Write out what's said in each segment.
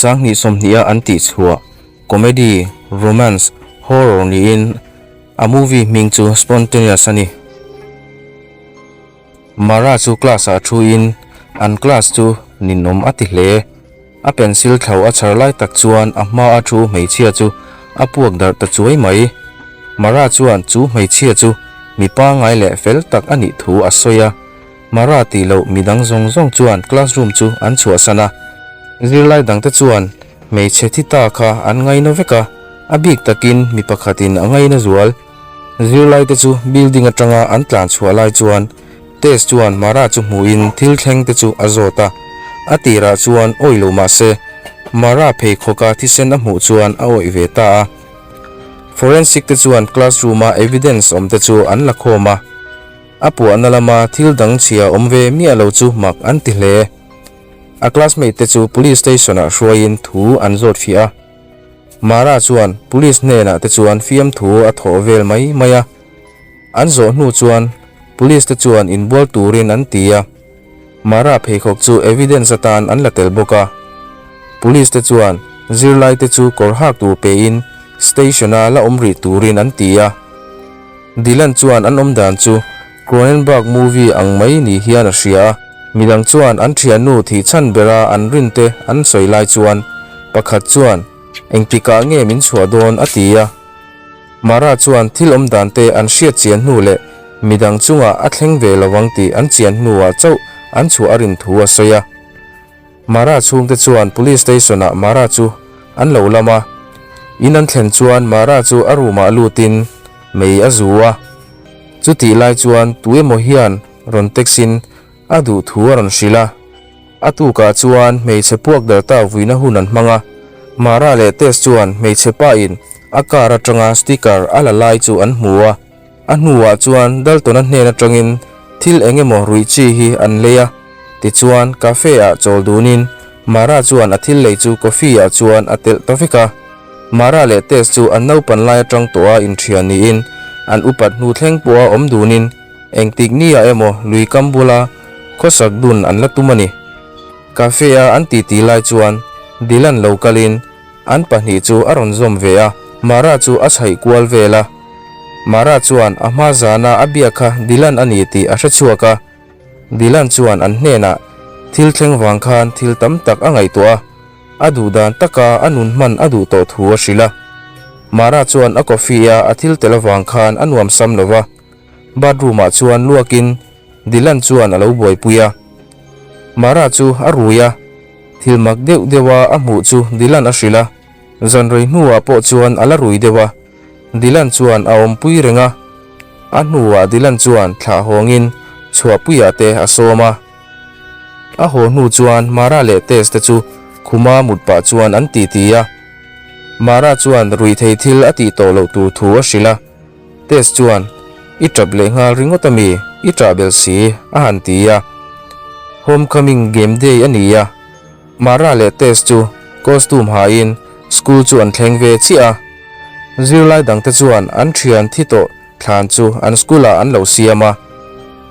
Sanghnih sawmhniha an tihchhuah comedy, romance, horror niin a movie hming chu Spontaneous a ni. Mara chu class ah thu in an class chu ninawm a ti hle. A pencil thlo a chhar lai tak chuan a hma a thu hmeichhia chu a puak darh ta chuai mai. Mara chuan chu hmeichhia chu mi pangngai leh fel tak a nih thu a sawi a. Mara tih loh midang zawng zawng chuan classroom chu an chhuahsan a. Zirlai dangte chuan hmeichhe thi ta kha an ngaina vek a, a bik takin mi pakhatin a ngaina zual. Zirlaite chu building atanga an tlan chhuah lai chuan Tess chuan Mara chu hmuhin thil thleng te chu a zawt a. A tirah chuan awih lo mah se, Mara pheikhawka thisen a hmuh chuan a awih ve ta a. Forensic te chuan classroom a evidence awm te chu an la khawm a. A puahna lama thil dang chhia awm ve miah lo chu mak an ti hle. A classmate te chu police station ah hruaiin thu an zawt fiah a. Mara chuan police hnenah te chuan fiamthu a thawh vel mai mai a. An zawh hnu chuan police te chuan inbual turin an ti a. Mara pheikhawk chu evidence atan an la tel bawk a. Police te chuan zirlai te chu kawr hak tur pein station a la awm rih turin an ti a. Dylan chuan an awm dan chu Cronenberg movie ang mai ni hian a hria a. Midang chuan an thiannu thih chhan bera an rin te an sawi lai chuan pakhat chuan, Engtikah nge min chhuah dawn? a ti a. Mara chuan thil awm dan te an hriat chian hnu leh midang chungah a thleng ve lo ang tih an chian hnuah chauh an chhuah a rin thu a sawi a. Mara chhungte chuan Police Station ah Mara chu an lo lam a, in an thlen chuan Mara chu a room ah lutin mei a zu a. Chutih lai chuan tu emaw hian rawn text in a duh thu a rawn hrilh a. A tukah chuan hmeichhe puak der ta vuina hun an hmang a, Mara leh Tess chuan hmeichhe pa in a car atanga sticker a la lai chu an hmu a. A hnuah chuan Dalton-a hnen atangin thil eng emaw ruih chi hi an lei a, tichuan cafe ah chawl dunin Mara chuan a thil lei chu coffee ah chuan a telh ta vek a. Mara leh Tess chu an naupan lai atang tawha inthian niin an upat hnu thleng pawha awm dunin engtik ni ah emaw lui kam bula khawsak dun an la tum a ni. Cafe a an titi lai chuan Dylan lo kalin An pahnih chu a rawn zawm ve a, Mara chu a chhaih kual vel a. Mara chuan a hma zana a biak kha Dylan a ni tih a hre chhuak a. Dylan chuan an hnenah thil thleng vang khan thil tam tak a ngaihtuah a, a duh dan taka a nun hman a duh tawh thu a hrilh a. Mara chuan a coffee a a thil tel avang khan a nuam sam lo va, bathroom ah chuan luakin Dylan chuan a lo buaipui a. Mara chu a rui a. Thil mak deuh deuha a hmuh chu Dylan a hrilh a, zan rei hnuah pawh chuan a la rui deuh a. Dylan chuan a awmpui reng a, a hnuah Dylan chuan thlah hawngin chhuahpuiah te a sawm a. A haw hnu chuan Mara leh Tess te chu khuma mut pah chuan an titi a. Mara chuan ruihthei thil a tih tawh loh tur thu a hrilh a. Tess chuan, I tap leh nghal ringawt a mi? I tah bel si, a han ti a. Homecoming game day a ni a, Mara leh Tess chu costume hain school chu an thleng ve chiah a. Zirlai dangte chuan an thian thi tawh thlan chu an school ah an lo siam a.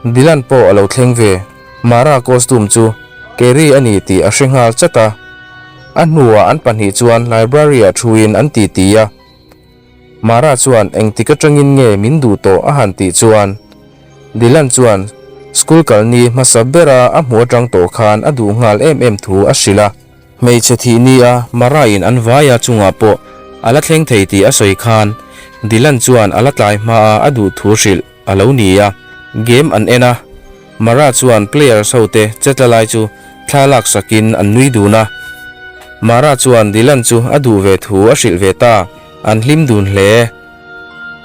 Dylan pawh a lo thleng ve. Mara costume chu Carrie a ni tih a hre nghal chat a. A hnuah an pahnih chuan library ah thuin an titi a. Mara chuan engtik atangin nge min duh tawh a han tih chuan Dylan chuan school kal ni hmasa bera a hmuh atang tawh khan a duh nghal em em thu a hrilh a. Hmeichhe thih ni a Mara in an vaia chungah pawh a la thleng thei tih a sawi khan Dylan chuan a la tlai hma a a duh thu hrilh a lo ni a. Game an en a, Mara chuan players ho te chetla lai chu thla lak sakin an nui dun a. Mara chuan Dylan chu a duh ve thu a hrilh ve ta, an hlim dun hle.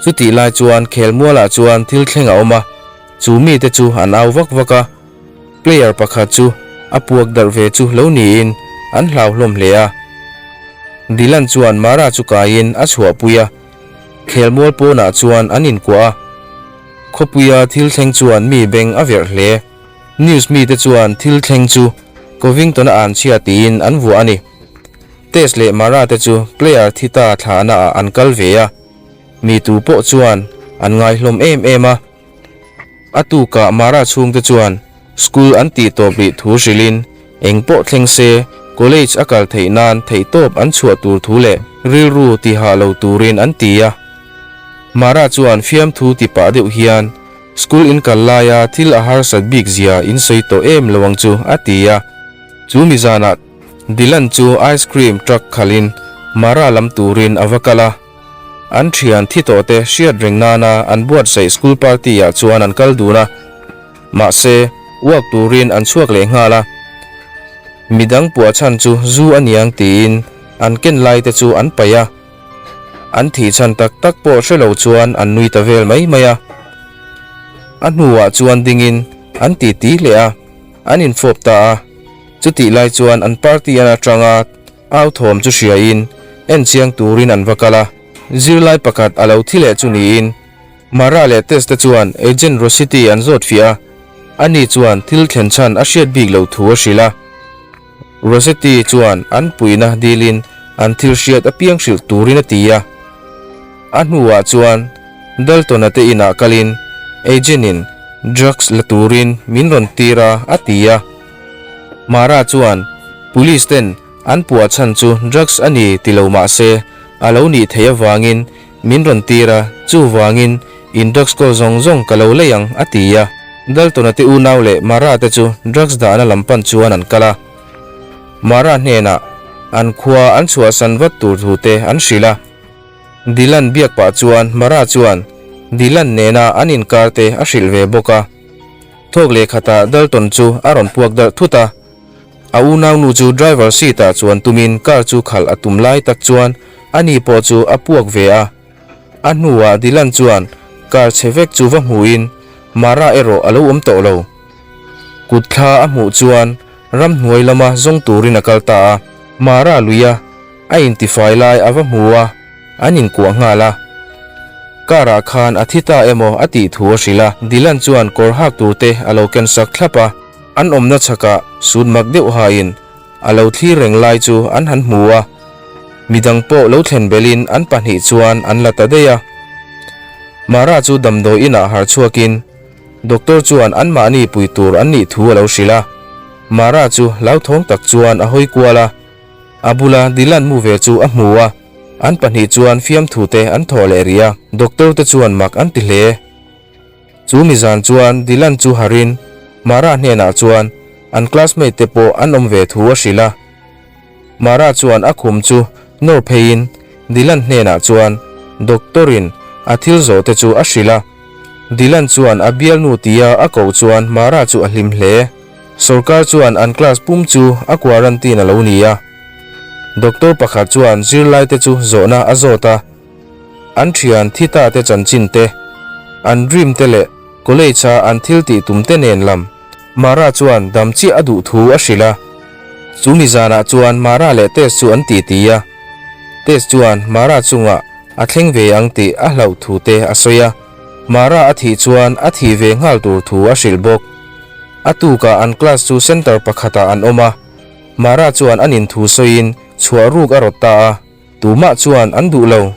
Chutih lai chuan khelmualah chuan thil thleng a awm a, chu mite chu an au vak vak a. Player pakhat chu a puak darh ve chu lo niin an hlau hlawm hle a. Dylan chuan Mara chu kaiin a chhuahpui a. Khelmual pawnah chuan an inkuah a, khawpuia thil thleng chuan mi beng a verh hle. News mite chuan thil thleng chu Covington-a an chhia tiin an vuah a ni. Tess leh Mara te chu player thi ta thlahnaah an kal ve a, mi tu pawh chuan an ngaihlawm em em a. A tukah Mara chhungte chuan school an tih tawp rih thu hrilhin eng pawh thleng se College a kal theih nan theihtawp an chhuah tur thu leh rilru ti hah lo turin an ti a. Mara chuan fiamthu ti pah deuh hian School in kal laia thil a harsat bik zia in sawi tawh em lo ang chu a ti a. Chu mi zanah Dylan chu ice cream truck khalhin Mara lam turin a va kal a. An thian thi tawh te hriat reng nana an buatsaih school party ah chuan an kal dun a. Mahse, uak turin an chhuak leh nghal a. Midang puah chhan chu zu a niang tiin an ken lai te chu an paih a. An thih chhan tak tak pawh hre lo chuan an nui ta vel mai mai a. A hnuah chuan dingin an titi leh a, an infawp ta a. Chutih lai chuan an party an atanga au thawm chu hriain en chiang turin an va kal a. Zirlai pakhat a lo thi leh chu niin Mara leh Tess te chuan Agent Rossetti an zawt fiah a, ani chuan thil thlen chhan a hriat bik loh thu a hrilh a. Rossetti chuan an puihna dilin an thil hriat apiang hrilh turin a ti a. A hnuah chuan Dalton-a te inah kalin Agent-in drugs la turin min rawn tir a, a ti a. Mara chuan Police ten an puah chhan chu drugs a ni ti lo mah se a lo nih theih avangin Min rawn tir a, chuvangin in drugs kawl zawng zawng ka lo lei ang, a ti a. Dalton-a te unau leh Mara te chu drugs dahna lam pan chuan an kal a. Mara hnenah an khua an chhuahsan vat tur thu te an hrilh a. Dylan biak pah chuan Mara chuan Dylan nena an inkar te a hrilh ve bawk a. Thawk leh khatah Dalton chu a rawn puak darh thut a. A unaunu chu driver seat ah chuan tumin car chu khalh a tum lai tak chuan ani pawh chu a puak ve a. A hnuah Dylan chuan car chhe vek chu va hmuhin Mara erawh a lo awm tawh lo. Kut thla a hmuh chuan ramhnuai lama zawng turin a kal ta a. Mara luia a intifai lai a va hmu a, an inkuah nghal a. Car ah khan a thi ta emaw a tih thu a hrilh a. Dylan chuan kawr hak tur te a lo ken sak thlap a. An awmna chhakah sut mak deuh hain a lo thlir reng lai chu an han hmu a, midang pawh lo thlen belhin an pahnih chuan an la ta daih a. Mara chu damdawi inah harh chhuakin doctor chuan anmahni pui tur an nih thu a lo hrilh a. Mara chu hlauthawng tak chuan a hawi kual a, a bula Dylan mu ve chu a hmu a, an pahnih chuan fiamthu te an thawh leh rih a, doctor te chuan mak an ti hle. Chu mi zan chuan Dylan chu harin Mara hnenah chuan an classmate te pawh an awm ve thu a hrilh a. Mara chuan a khum chu nawr pheiin Dylan hnenah chuan doctor in a thil zawh te chu a hrilh a. Dylan chuan a bialnu tia a koh chuan Mara chu a hlim hle. Sorkar chuan an class pum chu a quarantine a lo ni a. Doctor pakhat chuan zirlai te chu zawhna a zawt a. An thian thi ta te chanchin te, an dream te leh college a an thil tih tum te nen lam Mara chuan dam chiah a duh thu a hrilh a. Chu mi zanah chuan Mara leh Tess chu an titi a. Tess chuan Mara chungah a thleng ve ang tih a hlauh thu te a sawi a. Mara a thih chuan a thih ve nghal tur thu a hrilh bawk. A tukah an class chu center pakhatah an awm a. Mara chuan an inthu sawiin chhuah ruk a rawt ta a. Tumah chuan an duh lo.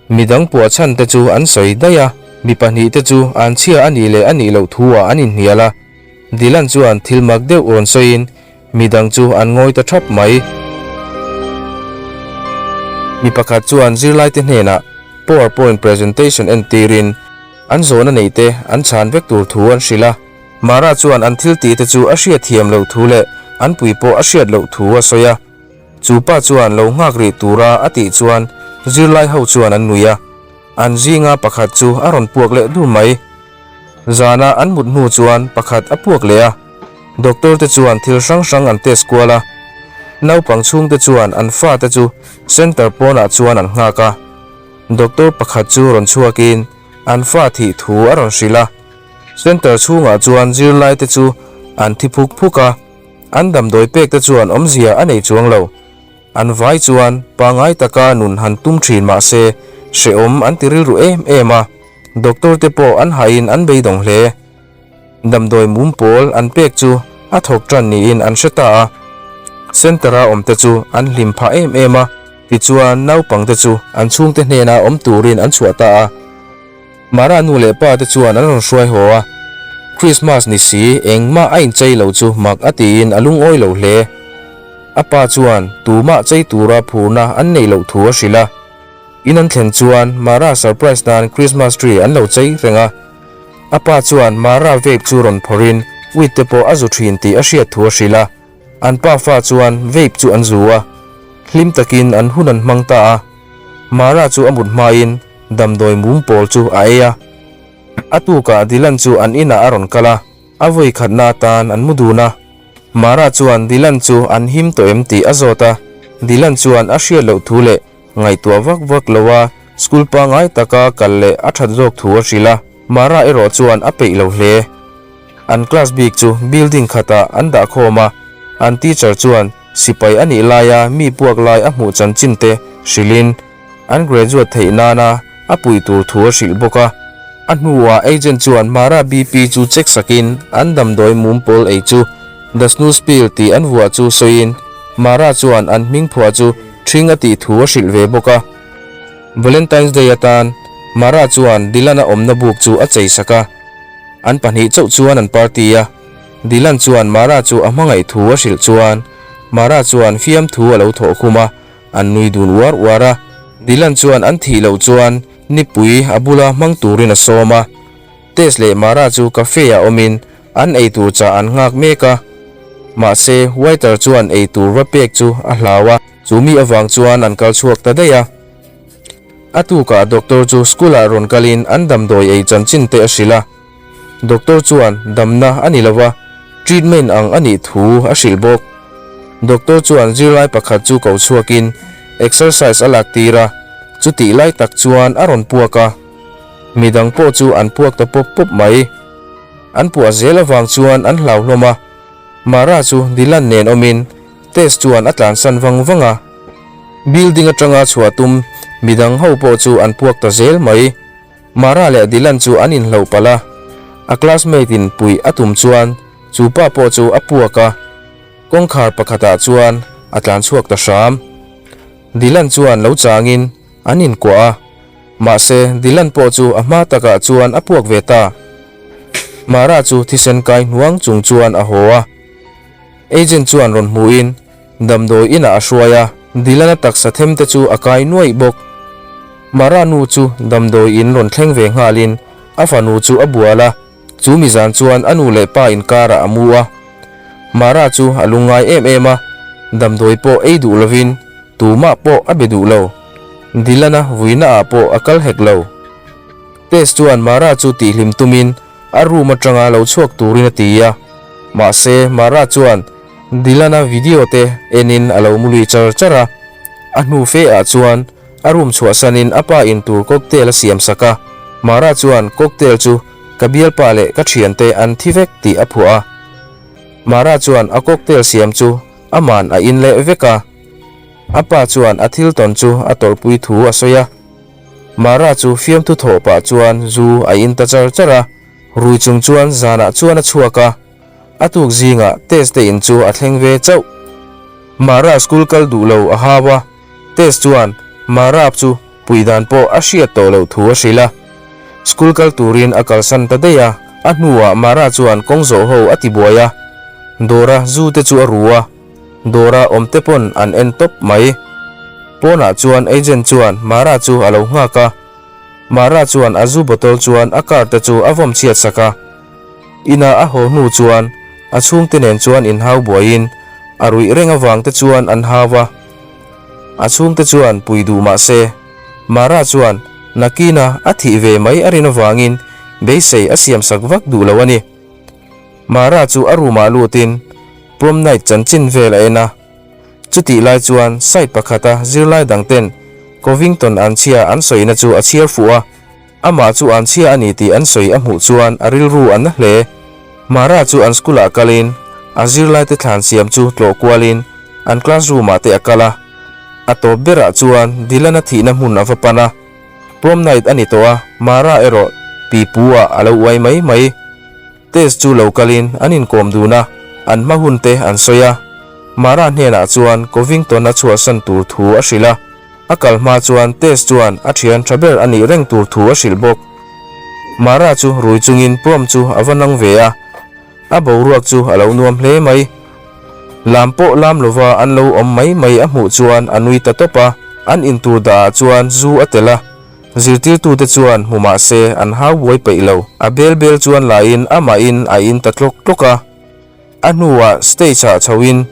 Midang puah chhan te chu an sawi daih a, mi pahnih te chu an chhia a nih leh a nih loh thu ah an inhnial a. Dylan chuan thil mak deuh rawn sawiin midang chu an ngawi ta thap mai. Mi pakhat chuan zirlai te hnenah powerpoint presentation entirin an zawhna neih te an chhan vek tur thu an hrilh a. Mara chuan an thil tih te chu a hriatthiam loh thu leh an pui pawh a hriat loh thu a sawi a. Chu pa chuan lo nghak rih tura a tih chuan zirlai ho chuan an nui a, an zinga pakhat chu a rawn puak leh dur mai. Zana an mut hnu chuan pakhat a puak leh a, doctor te chuan thil hrang hrang an test kual a, naupang chhungte chuan an fate chu center pawnah chuan an nghak a, doctor pakhat chu rawn chhuakin an fa thih thu a rawn hrilh a, center chhungah chuan zirlai te chu an thi phuk phuk a. An damdawi pek te chuan awmzia a nei chuang lo. An vai chuan pangngai taka nun han tum thin mah se hrehawm an ti rilru em em a, doctor te pawh an hahin an beidawng hle. Damdawi mum pawl an pek chu a thawk tan niin an hre ta a. Centre a awm te chu an hlim phah em em a, tichuan naupang te chu an chhungte hnena awm turin an chhuah ta a. Mara nu leh pa te chuan an rawn hruai haw a, Christmas ni si engmah a inchei lo chu mak a tiin a lungawi lo hle. A pa chuan tumah chei tura phurna an neih loh thu a hrilh a. In an thlen chuan Mara surprise nan Christmas tree an lo chei reng a. A pa chuan Mara vape chu rawn phawrhin weed te pawh a zu thin tih a hriat thu a hrilh a. An pa fa chuan vape chu an zu a, hlim takin an hun an hmang ta a. Mara chu a mut hmain damdawi mum pawl chu a ei a. A tukah Dylan chu an inah a rawn kal a, a vawi khatna atan an mu dun a. Mara chuan Dylan chu an him tawh em tih a zawt a, Dylan chuan a hriat loh thu leh ngaihtuah vak vak lo a, school pangngai taka kal leh a that zawk thu a hrilh a. Mara erawh chuan a peih lo hle. An class bik chu building khatah an dah khawm a, an teacher chuan sipai a nih laia mi puak lai a hmuh chanchin te hrilhin an graduate theih nana a puih tur thu a hrilh bawk a. A hnuah agent chuan Mara BP chu check sakin an damdawi mum pawl ei chu The Snooze Pill tih an vuah chu sawiin Mara chuan an hming phuah chu ṭhing a tih thu a hrilh ve bawk a. Valentine's Day atan Mara chuan Dylan-a awmna buk chu a chei sak a. An pahnih chauh chuan an party a, Dylan chuan Mara chu a hmangaih thu a hrilh chuan Mara chuan fiamthu a lo thawh khum a, an nui dun uar uar a. Dylan chuan an thih loh chuan nipui a bula hmang turin a sawm a. Tess leh Mara chu cafe ah awmin an eitur chah an nghak mek a, mahse waiter chuan eitur va pek chu a hlau a, chu mi avang chuan an kal chhuak ta daih a. A tukah doctor chu school ah rawn kalin an damdawi ei chanchin te a hrilh a. Doctor chuan damna a ni lova, treatment ang a nih thu a hrilh bawk. Doctor chuan zirlai pakhat chu ko chhuakin exercise a lak tir a, chutih lai tak chuan a rawn puak a. Midang pawh chu an puak ta pawp pawp mai. An puah zel avang chuan an hlau hlawm a. Mara chu Dylan nen awmin Tess chuan a tlansan vang vang a. Building atanga chhuah tum midang ho pawh chu an puak ta zel mai. Mara leh Dylan chu an inhloh palh a, a classmate in puih a tum chuan chu pa pawh chu a puak a, kawngkhar pakhatah chuan a tlan chhuak ta hram. Dylan chuan lo changin an inkuah a, mahse Dylan pawh chu a hma takah chuan a puak ve ta. Mara chu thisen kai hnuang chung chuan a haw a, agent chuan rawn hmuhin Damdawi inah a hruai a, Dylan-a taksa them te chu a kai nuaih bawk. Mara nu chu damdawi in rawn thleng ve nghalin a fanu chu a bual a, chu mi zan chuan a nu leh pa inkarah a mu a. Mara chu a lungngai em em a, damdawi pawh ei duh lovin tumah pawh a be duh lo. Dylan-a vuina ah pawh a kal hek lo. Tess chuan Mara chu tihhlim tumin a room atanga lo chhuak turin a ti a, mahse Mara chuan Dylan-a video te enin a lo mu lui char char a, a hnu fe ah chuan a room chhuahsanin a pa in tur cocktail a siam sak a, Mara chuan cocktail chu ka bialpa leh ka thiante an thi vek tih a phuah a, Mara chuan a cocktail siam chu aman a in leh vek a, a pa chuan a thil tawn chu a tawrhpui thu a sawi a, Mara chu fiamthu thawh pah chuan zu a in ta char char a, rui chung chuan zanah chuan a chhuak a. A tuk zingah test te in chu a thleng ve chauh. Mara school kal duh lo a hau a, test chuan Mara chu pui dan pawh a hriat tawh loh thu a hrilh a. School kal turin a kalsan ta daih a, a hnuah Mara chuan kawng zawh ho a ti buai a, dawra zu te chu a ru a, dawra awm te pawn an en tawp mai. Pawnah chuan agent chuan Mara chu a lo nghak a, Mara chuan a zu bottle chuan a car te chu a vawm chhiat sak a. Ina a haw hnu chuan a chhungte nen chuan inhau buaiin a ruih reng avang te chuan an hau a. A chhungte chuan pui duh mah se, Mara chuan nakina a thih ve mai a rin avangin beisei a siamsak vak duh lo a ni. Mara chu a room ah lutin prom night chanchin vel a en a. Chutih lai chuan site pakhata zirlai dangten Covington anchhia an sawina chu a chhiar fuh a. Amah chu an chhia a ni tih an sawi a hmuh chuan a rilru a na hle. Mara chu an school ah kalin a zirlaite thlan siam chu tlawh kualin an classroom ah te a kal a. A tawp berah chuan Dylan-a thihna hmun a va pan a. Prom night a ni tawh a, Mara erawh pipu ah a lo uai mai mai. Tess chu lo kalin an inkawm dun a, an hma hun te an sawi a. Mara hnenah chuan Covington a chhuahsan tur thu a hrilh a. A kal hma chuan Tess chuan a thian tha ber a nih reng tur thu a hrilh bawk. Mara chu rui chungin prom chu a va nang ve a, a boruak chu a lo nuam hle mai. Lam pawh lam lova an lo awm mai mai a hmuh chuan a nui ta tawp a, an intur dah ah chuan zu a tel a, zirtirtute chuan hmu mah se an hau buai peih lo. A bel bel chuan lain amahin a in ta tlawk tlawk a. A hnuah stage ah chhoin,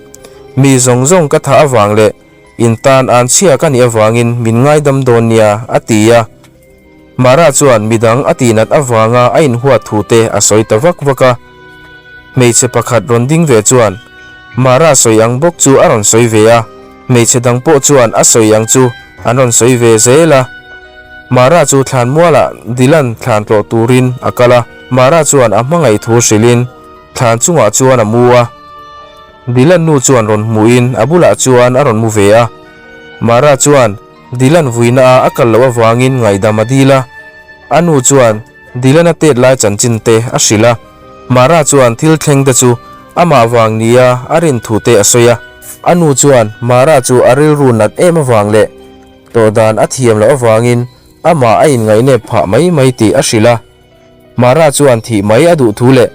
Mi zawng zawng ka thah avang leh in tan an chhia ka nih avangin min ngaidam dawn nia, a ti a. Mara chuan midang a tihnat avanga a inhuat thu te a sawi ta vak vak a. Hmeichhe pakhat rawn ding ve chuan Mara sawi ang bawk chu a rawn sawi ve a, hmeichhe dang pawh chuan a sawi ang chu an rawn sawi ve zel a. Mara chu thlanmualah Dylan thlan tlawh turin a kal a, Mara chuan a hmangaih thu hrilhin Thlan chungah chuan a mu a, Dylan nu chuan rawn hmuhin a bulah chuan a rawn mu ve a. Mara chuan Dylan vuina a a kal loh avangin ngaihdam a dil a. A nu chuan Dylan a tet lai chanchin te a hrilh a. Mara chuan thil thleng te chu amah vang nia a rin thu te a sawi a. A nu chuan Mara chu a rilru nat em avang leh tawh dan a thiam loh avangin amah a inngainep phah mai mai tih a hrilh a. Mara chuan thih mai a duh thu leh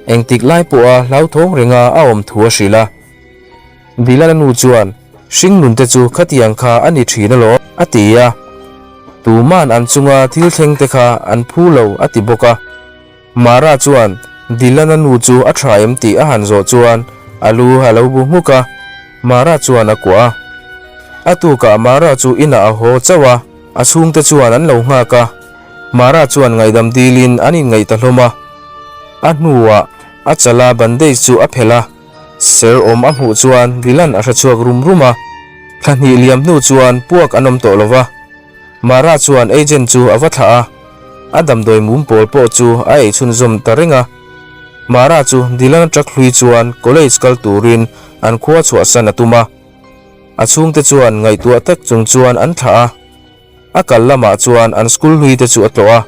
engtik lai pawha hlauthawng renga a awm thu a hrilh a. Bilal-a nu chuan, Hringnun te chu khatiang kha a ni thin alawm, a ti a. Tuman an chunga thil thleng te kha an phu lo, a ti bawk a. Mara chuan Dylan-a nu chu a tha em tih a han zawh chuan a lu a lo bu hmuk a, Mara chuan a kuah a. A tukah Mara chu inah a haw chauh a, a chhungte chuan an lo nghak a. Mara chuan ngaihdam dilin an inngaih ta hlawm a, a hnuah a chala bandage chu a phelh a, ser awm a hmuh chuan Dylan a hre chhuak rum rum a, thla hnih liam hnu chuan puak an awm tawh lo va, Mara chuan agent chu a va thlah a, a damdawi mum pawl pawh chu a ei chhunzawm ta reng a. Mara chu Dylan truck hlui chuan college kal turin an khua chhuahsan a tum a, a chhungte chuan ngaihtuah tak chung chuan an thlah a. A kal lamah chuan an school hlui te chu a tlawh a.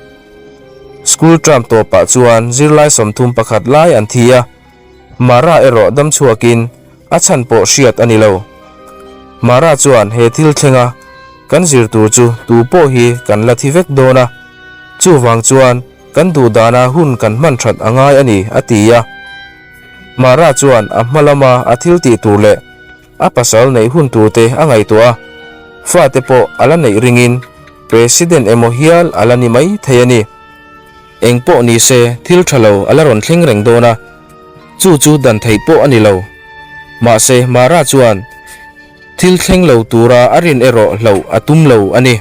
School term tawpah chuan zirlai 31 lai an thi a, Mara erawh dam chhuakin a chhan pawh hriat a ni lo. Mara chuan he thil thlenga kan zir tur chu tu pawh hi kan la thi vek dawn a, chuvang chuan kan duh dana hun kan hman that a ngai a ni a ti a. Mara chuan a hma lama a thil tih tur leh A pasal neih hun tur te a ngaihtuah a, fate pawh a la neih ringin President emaw hial a la ni mai thei a ni. Eng pawh ni se thil tha lo a la rawn thleng reng dawn a, chu chu dan theih pawh a ni lo. Mahse Mara chuan thil thleng lo tura a rin erawh hloh a tum lo a ni.